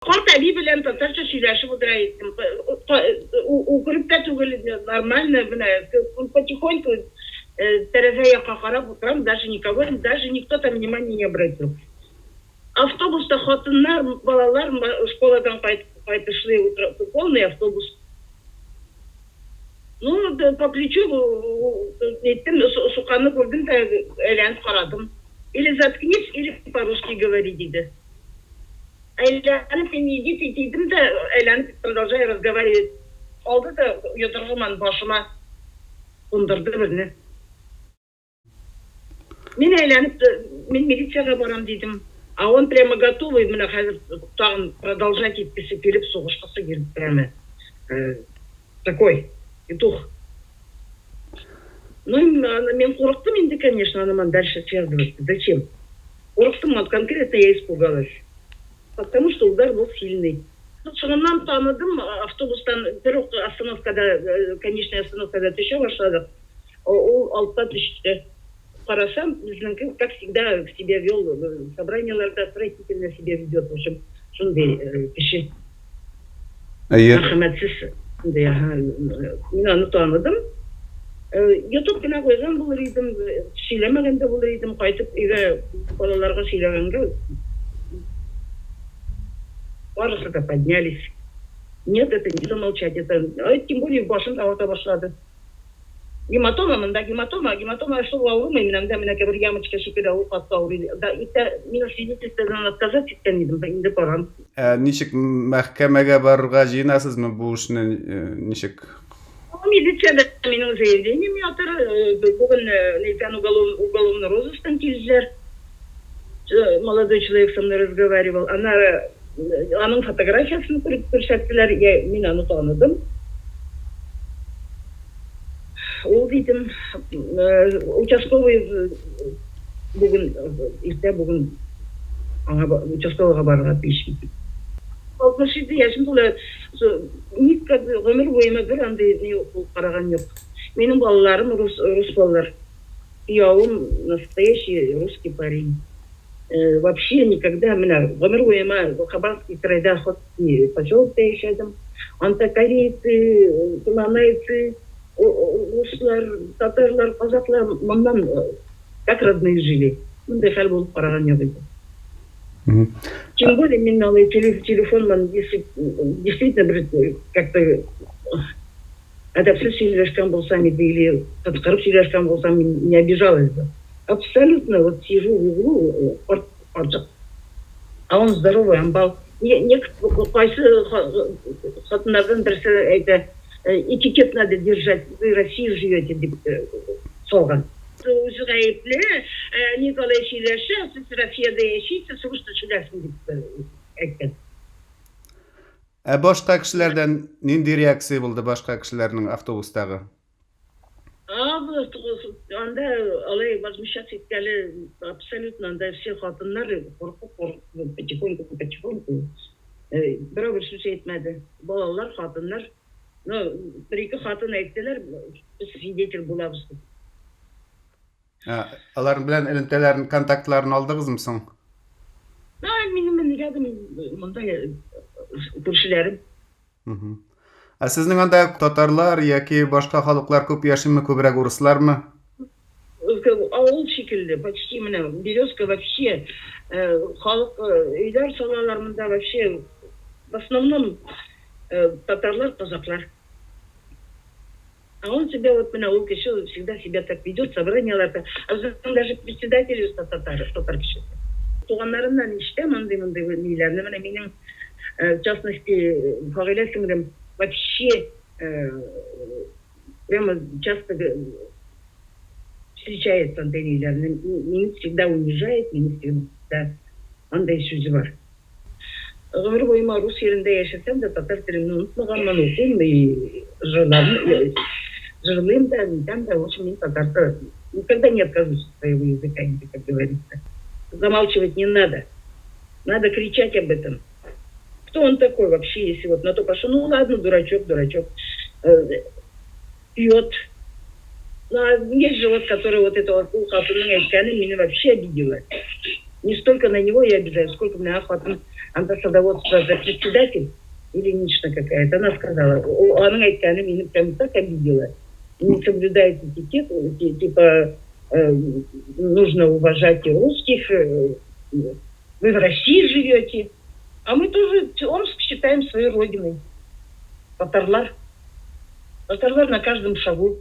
Карт әби белән татарча сөйләшеп утыра идем. Үкереп тә түгел, нормально менә потихоньку тәрәзә якка карап утырам, даже никого, даже никто там внимания не обратил. Автобуста хатыннар, балалар школадан кайтышлый утыра, полный автобус. Ну, по плечу әйттем, суканы күрдем дә әйләнеп карадым. Или заткнись, или по-русски говори, диде. Әйләнеп мин иди дидем дә, әйләнеп продолжаю разговаривать. Алды да йодрыгыман башыма кундырды берне. Мин әйләнеп, мин милициягә барам дидем. А он прямо готовый, менә хәзер тагын продолжать иткесе килеп, сугышкысы килеп прямо. Такой петух. Ну, мин курыктым инде, конечно, аныман дальше связываться. Зачем? Курыктым, вот конкретно я испугалась. Потому что удар был сильный. Соңыннан таныдым, автобустан бер үк остановкада, конечная остановкада төшә башладык. Ул алтта төште. Карасам, безнеңке, как всегда, себя вел, собраниеларда отвратительно себя ведет. В общем, шундый кеше. Әйе. Мәрхәмәтсез шундый, ага. Мин аны таныдым. Йотып кына куйган булыр идем, сөйләмәгән дә булыр идем. Кайтып өйгә балаларга сөйләгәнгә барысы да поднялись. Нет, это не замолчать, это, тем более башым авырта башлады. Гематома монда, гематома, гематома шул авырмый, менә монда менә бер ямочка шикелле ул каты авырый. Да, иртә мин свидетельстводан отказаться иткән идем, инде барам. Ә ничек мәхкәмәгә барырга җыенасызмы бу эшне ничек? Милициядә минем заявлением ятыр. Бүген нидән уголовный розысктан килделәр. Молодой человек со мной разговаривал. Аннары аның фотографиясен күрсәттеләр. Я, мин аны таныдым. Ул дидем, участковый бүген, иртә бүген аңа участковыйга барырга тиеш. 67 яшем тула, ник гомер буема бер андый ни булып караган юк. Минем балаларым рус, рус балалар. Киявем настоящий русский парень. Вообще никогда менә гомер буема Хабаровский крайда Охотский поселокта яшәдем. Анда корейцы, нанайцы, руслар, татарлар, казаклар моннан как родные жили. Мондый хәл булып караган юк иде. Тем более мин алай телефоннан, если действительно бер как-то әдәпсез сөйләшкән булсам иде или кычкырып сөйләшкән булсам, мин не обижалась бы. Абсолютно вот сижу в углу, карт карчык. А он здоровый амбал. Кайсы хатыннардан берсе әйтә, этикет надо держать, вы в России живете, дип салган. Үзе гаепле, ник алай сөйләшә, сез Россиядә яшисез, русча сөйләсен дип әйткән. Ә башка кешеләрдән нинди реакция булды башка кешеләрнең автобустагы? Анда алай возмущаться иткәле абсолютно, анда все хатыннар куркып, куркып, потихоньку, потихоньку. Берәү бер сүз әйтмәде. Балалар, хатыннар. Ну, бер-ике хатын әйттеләр, без свидетель булабыз дип. Алар белән элемтәләрен, контактларын алдыгызмы соң? Минем рядом монда күршеләрем. Ә сезнең анда татарлар яки башка халыклар күп яшиме, күбрәк урыслармы? Авыл шикелле, почти менә Березка вообще халык өйләр салалар монда вообще в основном татарлар, казаклар. А он себя вот менә ул кеше всегда себя так ведет, собранияларда. А безнең даже председатель татар, татар кешесе. Туганнарымнан ишетәм андый-мондый ниләрне. Менә минем, в частности, Фагыйлә сеңлем вообще прямо часто встречается андый ниләрне. Мине всегда унижает, мине всегда андай сүзе бар. Гомер буема рус җирендә яшәсәм дә, татар телемне онытмаганмын, укыйм и җырлыйм да, нитәм дә. В общем, мин татарда никогда не откажусь от своего языка, как говорится. Замалчивать не надо. Надо кричать об этом. Кто он такой вообще, если вот на то пошло? Ну ладно, дурачок, дурачок. Пьет. Ну, а есть же вот, который вот это вот ул хатынның әйткәне мине вообще обидела. Не столько на него я обижаюсь, сколько менә хатын анда садоводство за председатель Ильинична какая-то. Она сказала, аның әйткәне мине прям так обидела. Не соблюдает этикет, типа нужно уважать русских, вы в России живете. А мы тоже Омск считаем своей родиной. Татарлар. Татарлар на каждом шагу.